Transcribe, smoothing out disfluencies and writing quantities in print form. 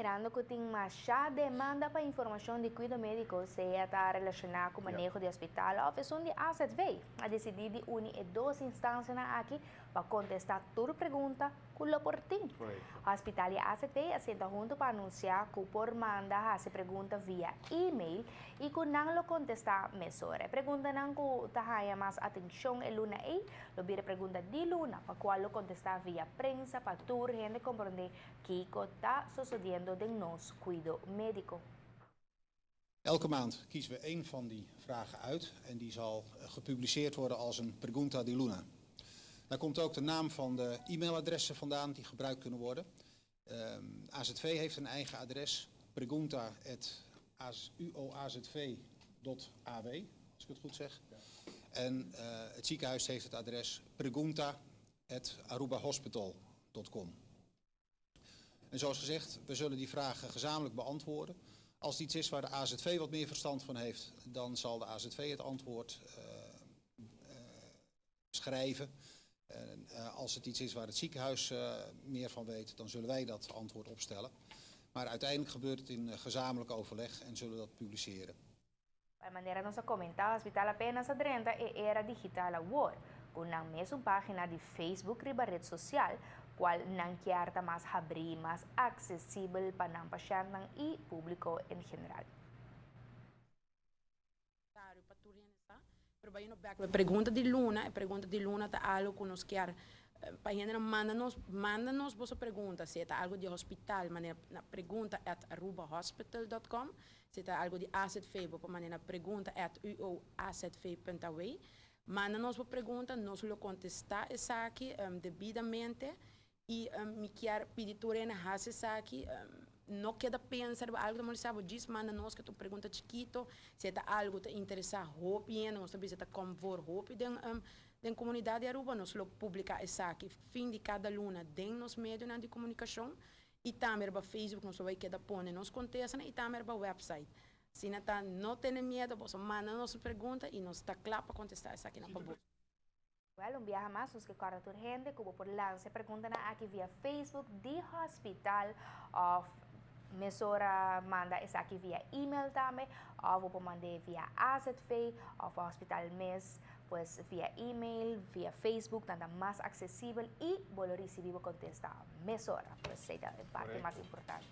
Mirando cu tin masha demanda pa informacion di cuido medico, sea ta relaciona cu maneho di hospital of esun di AZV, a dicidi di uni e dos instancianan aki pa contesta tur pregunta cu lo por tin. Hospital y AZV a sinta hunto pa anuncia cu por manda haci pregunta via e-mail y cu nan lo contesta mesora. E preguntanan cu ta haya mas atencion e luna ey lo bira pregunta di luna, pa cual lo contesta via prensa pa tur hende comprende kico ta sucediendo den nos cuido medico. Elke maand kiezen we één van die vragen uit en die zal gepubliceerd worden als een Pregunta di Luna. Daar komt ook de naam van de e-mailadressen vandaan die gebruikt kunnen worden. AZV heeft een eigen adres, pregunta.uoazv.aw, als ik het goed zeg. En het ziekenhuis heeft het adres pregunta.arubahospital.com. En zoals gezegd, we zullen die vragen gezamenlijk beantwoorden. Als het iets is waar de AZV wat meer verstand van heeft, dan zal de AZV het antwoord schrijven. En als het iets is waar het ziekenhuis meer van weet, dan zullen wij dat antwoord opstellen. Maar uiteindelijk gebeurt het in gezamenlijk overleg en zullen we dat publiceren. Di manera nos a comenta, hospital apenas a drenta e era digital awor, cu nan mesun pagina di Facebook riba red social, cual nan kier ta mas habri, mas accesibel pa nan pashentnan y publico en general. Pero bay back, pregunta di luna, e pregunta di luna ta algo cu nos kier pa hende manda nos boso pregunta, si ta algo di hospital, manda na pregunta@arubahospital.com, si ta algo di AZV, bo manda na pregunta@uoazv.aw. Manda nos pregunta, nos lo contesta esaki debidamente y mi kier pidi tur hende haci esaki, no keda pensa algo di sabi, djis manda nos cu un pregunta chikito, si ta algo ta interesa hopi hende, nos tambe ta convor hopi den comunidad di Aruba, nos lo publica esaki fin di cada luna den nos medio di comunicacion y tambe riba Facebook nos bay keda pone nos contesta y tambe riba website. Si no ta, no tene miedo, bo manda nos pregunta y nos ta cla pa contesta esaki na pa bo. Well, un biaha mas, nos kier corda tur hende cu por lansa pregunta aki via Facebook di hospital of mesora manda esaki via e-mail tambe of por manda via AZV of hospital mes, pues via e-mail, via Facebook, nan ta mas accesibel y bo lo ricibi contesta mesora. Pues esey ta e parti mas importante.